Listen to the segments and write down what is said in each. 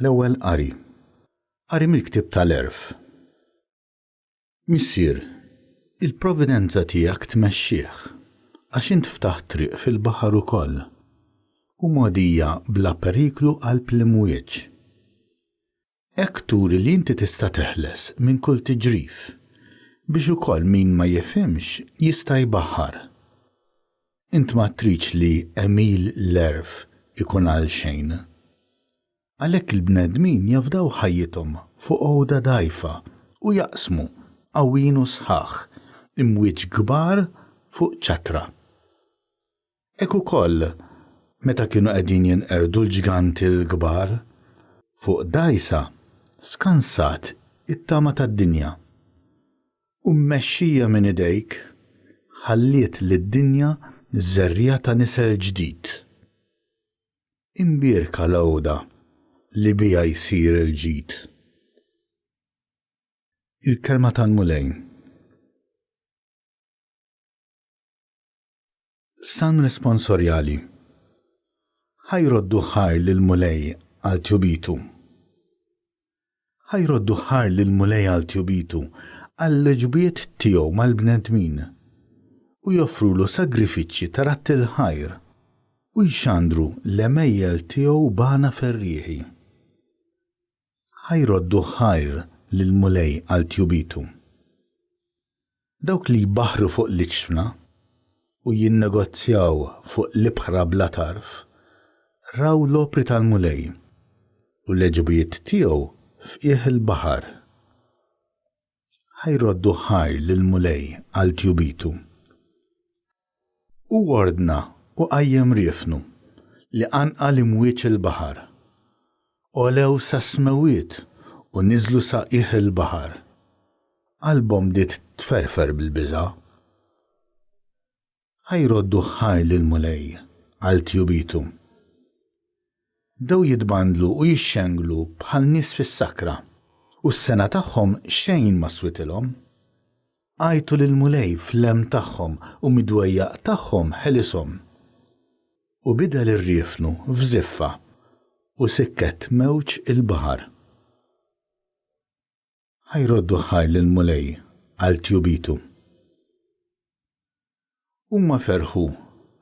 L-Ewwel Qari. Qari mill-Ktieb tal-Għerf. Missier, il-providenza tiegħek tmexxih, għax int ftaħt triq fil-baħar ukoll, u mogħdija bla periklu qalb l-imwieġ. Hekk turi li inti tista' teħles minn kull tiġrif, biex ukoll min ma jifhimx jista' jbaħħar. Int ma tridx li għemil l-għerf ikun għalxejn. Għalhekk il-bnedmin jafdaw ħajjithom fuq għoda dgħajfa u jaqsmu, qawwin u sħaħ, imwieġ kbar fuq ċattra. Hekk ukoll meta kienu qegħdin jinqerdu l-ġganti l-kbar, fuq dgħajsa skansat it-tama tad-dinja, u mmexxija minn idejk ħalliet lid-dinja żerriegħa ta' nisel ġdid. Imbierka l-għoda li biha jsir il-ġid. Il-Kelma tal-Mulej. Salm Responsorjali. Ħa jroddu ħajr lill-Mulej għal tjubitu. Ħa jroddu ħajr lill-Mulej għal tjubitu, għall-għeġubijiet tiegħu mal-bnedmin, u joffrulu sagrifiċċji ta' radd il-ħajr, u jxandru l-għemejjel tiegħu b'għana ferrieħi. Ħa jroddu ħajr lill-Mulej għal tjubitu. Dawk li jbaħħru fuq l-iġfna u jinnegozjaw fuq l-ibħra bla tarf, raw l-opri tal-Mulej u l-għeġubijiet tiegħu f'qiegħ il-baħar. Ħa jroddu ħajr lill-Mulej għal tjubitu. Hu ordna u qajjem riefnu, li qanqal imwieġ il-baħar. Għolew sas-smewwiet u niżlu sa qiegħ il-baħar. Qalbhom bdiet tferfer bil-biża'. Ħa jroddu ħajr lill-Mulej għal tjubitu. Bdew jitbandlu u jixxenglu bħal nies fis-sakra, u s-sengħa tagħhom xejn ma switilhom. Għajtu lill-Mulej fl-hemm tagħhom u mid-dwejjaq tagħhom ħelishom. U bidel ir-riefnu f'żiffa u sikket mewġ il-baħar. Ħa jroddu ħajr lill-Mulej għal tjubitu. Huma ferħu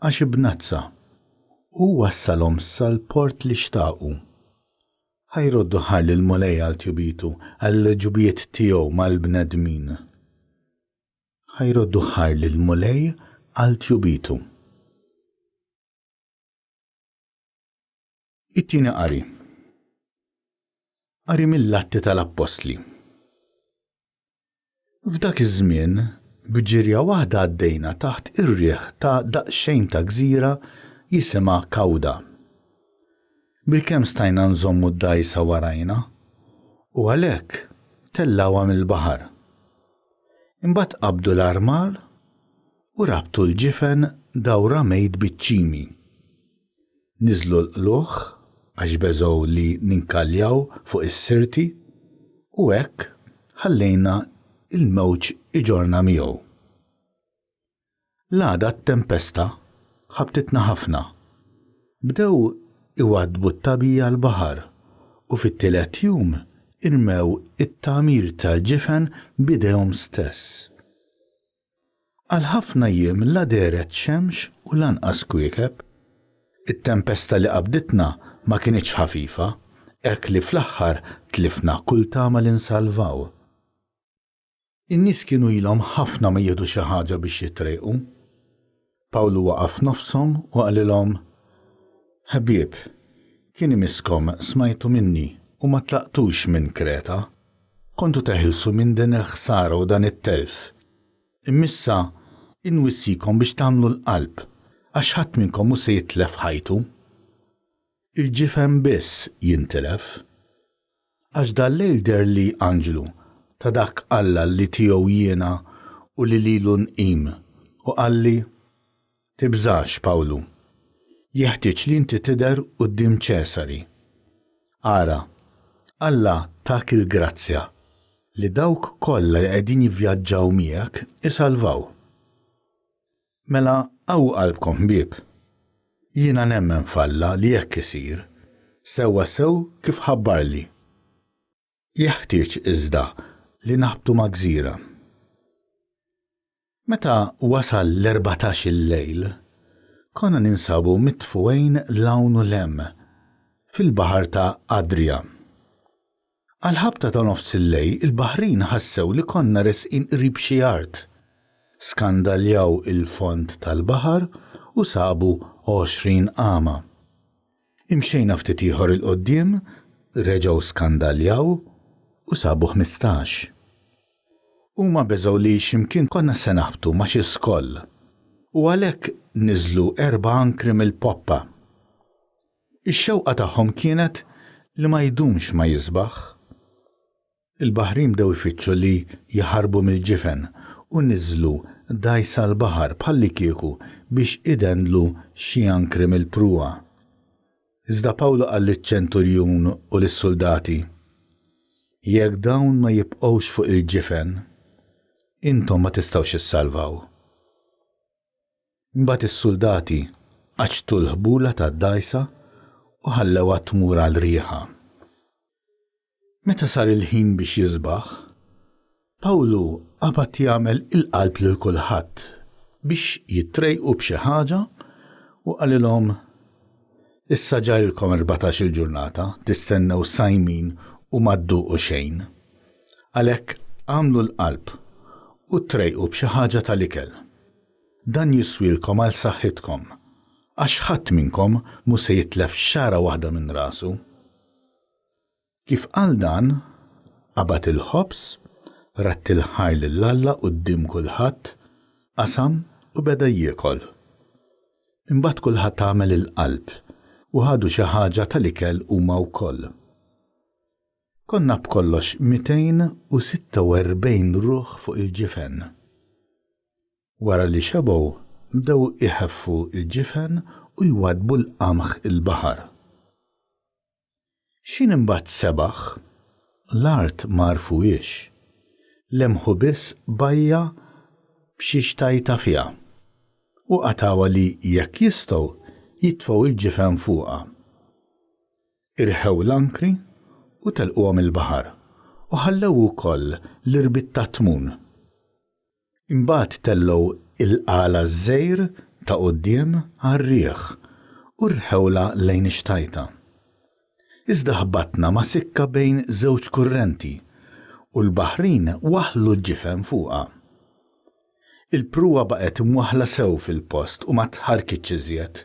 għax ibnazza, u hu wassalhom sal-port li xtaqu. Ħa jroddu ħajr lill-Mulej għal tjubitu, għall-għeġubijiet tiegħu mal-bnedmin. Ħa jroddu ħajr lill-Mulej għal tjubitu. It-tieni qari. Qari mill-Atti tal-Appostli. F'dak iż-żmien, b'ġirja waħda għaddejna taħt ir-riħ ta' daqsxejn ta' gżira jisimha Kawda. Bilkemm stajna nżommu d-dgħajsa warajna, u għalhekk tellgħuha mill-baħar. Imbagħad qabdu l-armar u rabtu l-ġifen dawra mejt biċ-ċimi. Niżlu l-qlugħ għax beżgħu li ninkaljaw fuq is-Sirti u hekk ħallejna l-mewġ iġorrna miegħu. L-għada t-tempesta ħabtitna ħafna. Bdew iwaddbu t-tagħbija l-baħar u fit-tielet jum irmew it-tagħmir tal-ġifen b'idejhom stess. Għal ħafna jiem la dehret xemx u lanqas kwiekeb. It-tempesta li qabditna ma kinitx ħafifa, hekk li fl-aħħar tlifna kull tama li nsalvaw. In-nies kienu ilhom ħafna ma jieħdu xi ħaġa biex jitrejqu. Pawlu waqaf f'nofshom u qalilhom, Ħbieb, kien imisskom smajtu minni u ma tlaqtux minn Kreta. Kontu teħilsu minn din il-ħsara u dan it-telf. Imma issa inwissikom biex tagħmlu l-qalb, għax ħadd minnkom mhu se jitlef ħajtu. Il-ġisem biss jintilef. Għax dal-lejl deherli anġlu ta' dak Alla li tiegħu jiena u li lilu nqim, u qalli, Tibżax, Pawlu. Jeħtieġ li inti tidher quddiem Ċesari. Ara, Alla tak il-grazzja li dawk kollha li qegħdin jivvjaġġaw miegħek isalvaw. Mela qawwu qalbkom, ħbieb. Jiena nemmen f'Alla li hekk isir. Sewwasew kif ħabbarli. Jeħtieġ iżda li naħbtu ma' gżira. Meta wasal l-erbatax-il lejl, konna ninsabu mitfugħin 'l hawn u 'l hemm fil-baħar ta' Adria. Għall-ħabta ta' nofsillejl il-baħrin ħassew li konna resqin qrib xi art. Skandaljaw il-fond tal-baħar u sabu 20 qama. Imxejna ftit ieħor 'il quddiem, reġgħu skandaljaw u sabu 15. Huma beżgħu li xi mkien konna se naħbtu ma' xi skoll u għalhekk niżlu erba' ankri mill-poppa. Ix-xewqa tagħhom kienet li ma jdumx ma jisbaħ. Il-baħrin bdew ifittxu li jaħarbu mill-ġifen u niżlu dgħajsa l-baħar bħallikieku biex idendlu xi ankri mill-pruwa. Iżda Pawlu qal liċ-ċenturjun u lis-suldati, Jekk dawn ma jibqgħux fuq il-ġifen, intom ma tistgħux issalvaw. Imbagħad is-suldati qaċċtu l-ħbula tad-dgħajsa u ħallewha tmur għal riħha. Meta sar il-ħin biex jisbaħ, Pawlu qabad jagħmel il-qalb lil kulħadd biex jitrejqu b'xi ħaġa u qalilhom, Issa ġa ilkom 14-il ġurnata tistennew sajmin u ma dduqu xejn. Għalhekk agħmlu l-qalb u trejqu b'xi ħaġa tal-ikel. Dan jiswielkom għal saħħitkom, għax ħadd minnkom mhu se jitlef xagħra waħda minn rasu. Kif qal dan, qabad il-ħobż, radd il-ħajr lil Alla quddiem kulħadd, qasam u beda jiekol. Imbagħad kulħadd għamel il-qalb u ħadu xi ħaġa tal-ikel huma wkoll. Konna b'kollox 246 ruħ fuq il-ġifen. Wara li xebgħu, bdew iħeffu l-ġifen u jwaddbu l-qamħ il-baħar. X'ħin imbagħad sebaħ, l-art ma għarfuhiex, lemħu biss bajja b'xi xtajta fiha, u qatgħuha li jekk jistgħu jitfgħu l-ġifen fuqha. Irħew l-ankri u telquhom il-baħar, u ħallew ukoll l-irbit tat-tmun. Imbagħad tellgħu l-qala ż-żgħir ta' quddiem għar-riħ u rħewlha lejn ix-xtajta. Iżda ħbatna ma' sikka bejn żewġ kurrenti u l-baħrin waħħlu l-ġifen fuqha. Il-pruwa baqgħet imwaħħla sew fil-post u ma tħarrkitx iżjed,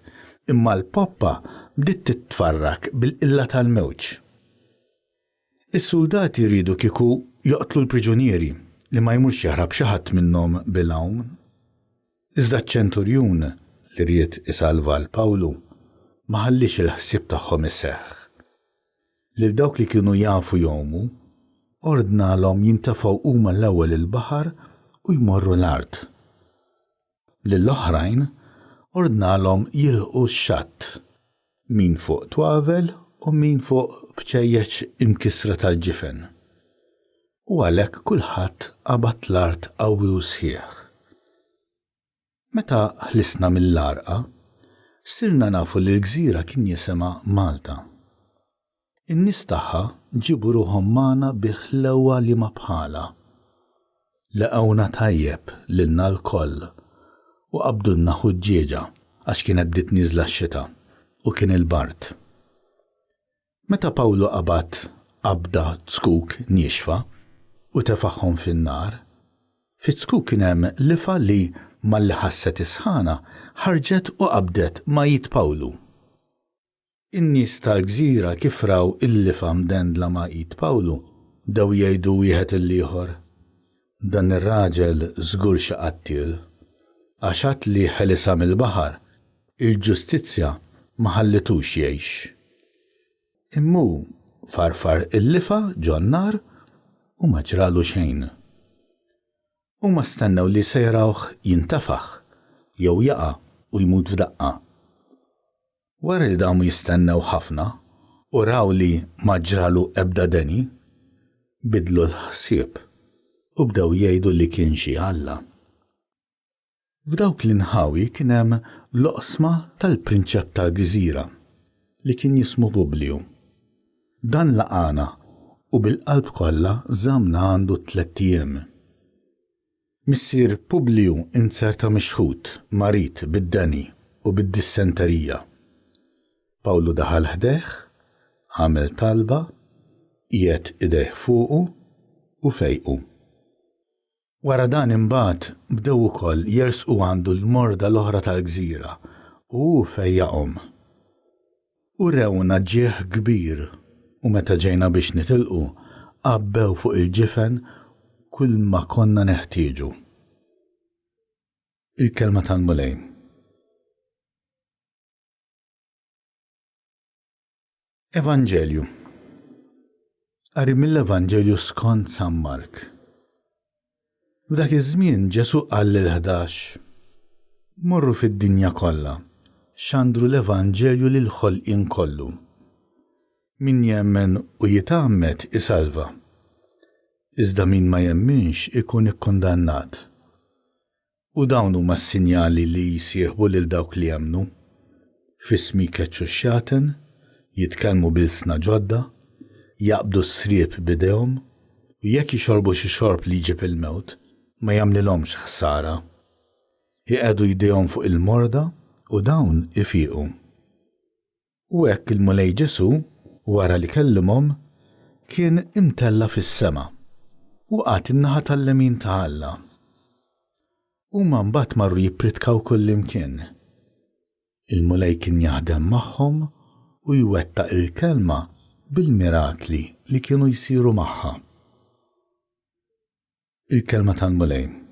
imma l-poppa bdiet titfarrak bil-qilla tal-mewġ. Is-suldati riedu kieku joqtlu l-priġunieri li ma jmurx jaħrab xi ħadd minnhom bil-għawm. Iżda ċ-ċenturjun, li ried isalva 'l Pawlu, ma ħalliex il-ħsieb tagħhom iseħħ. Lil dawk li kienu jafu jgħumu, ordnalhom jintefgħu huma l-ewwel il-baħar u jmorru l-art. Lill-oħrajn ordnalhom jilħqu x-xatt, min fuq twavel u min fuq bċejjeċ imkissra tal-ġifen. U għalhekk kulħadd qabad l-art qawwi u sħiħ. Meta ħlisna mill-għarqa, sirna nafu li l-gżira kien jisimha Malta. In-nies tagħha ġiebu ruħhom magħna bi ħlewwa liema bħalha. Laqgħuna tajjeb lilna lkoll u qabdulna ħuġġieġa għax kienet bdiet nieżla x-xita u kien il-bard. Meta Pawlu qabad qabda zkuk niexfa u tefagħhom fin-nar, fiz-zkuk kien hemm lifgħa li malli ħasset is-sħana ħarġet u qabdet ma' id Pawlu. In-nies tal-gżira kif raw il-lifgħa mdendla ma' id Pawlu, bdew jgħidu wieħed lill-ieħor, Dan ir-raġel żgur xi qattiel, għax għad li ħelisha mill-baħar, il-ġustizzja ma ħallitux jgħix. Imma hu farfar il-lifgħa ġon-nar u ma ġralu xejn. Huma stennew li se jarawh jintefaħ jew jaqa' u jmut f'daqqa. Wara li damu jistennew ħafna u raw li ma ġralu ebda deni, bidlu l-ħsieb u bdew jgħidu li kien xi alla. F'dawk l-inħawi kien hemm l-oqsma tal-prinċep tal-gżira, li kien jismu Publiju. Dan laqagħna u bil-qalb kollha żammna għandu tlett ijiem. Missier Publiju inzerta mixħut, marid bid-deni u bid-dissenterija. Pawlu daħal ħdejh, għamel talba, qiegħed idejh fuqu u fejqu. Wara dan imbagħad bdew ukoll jersqu għandu l-morda l-oħra tal-gżira, u hu fejjaqhom. Urewna ġieħ kbir, u meta ġejna biex nitilqu, għabbew fuq il-ġifen kulma konna neħtieġu. Il-Kelma tal-Mulej. Evanġelju. Qari mill-Evanġelju skont San Mark. F'dak iż-żmien Ġesù qal lill-11, Morru fid-dinja kollha, xandru l-Evanġelju lill-ħolqien kollu. Min jemmen u jitgħammed isalva, iżda min ma jemminx ikun ikkundannat. U dawn huma s-sinjali li jsieħbu lil dawk li jemmnu, F'ismi jkeċċu x-xjaten, jitkellmu b'ilsna ġodda, jaqbdu s-sriep b'idejhom, u jekk jixorbu xi xorb li jġib il-mewt, ma jagħmlilhomx ħsara. Iqiegħdu jdejhom fuq il-morda u dawn ifiqu. U hekk il-Mulej Ġesù, wara li kellimhom, kien imtella' fis-sema, u qagħad in-naħa tal-lemin ta' Alla. Huma mbagħad marru jippritkaw kullimkien. Il-Mulej kien jaħdem magħhom u jwettaq il-kelma bil-mirakli li kienu jsiru magħha. Il-Kelma tal-Mulej.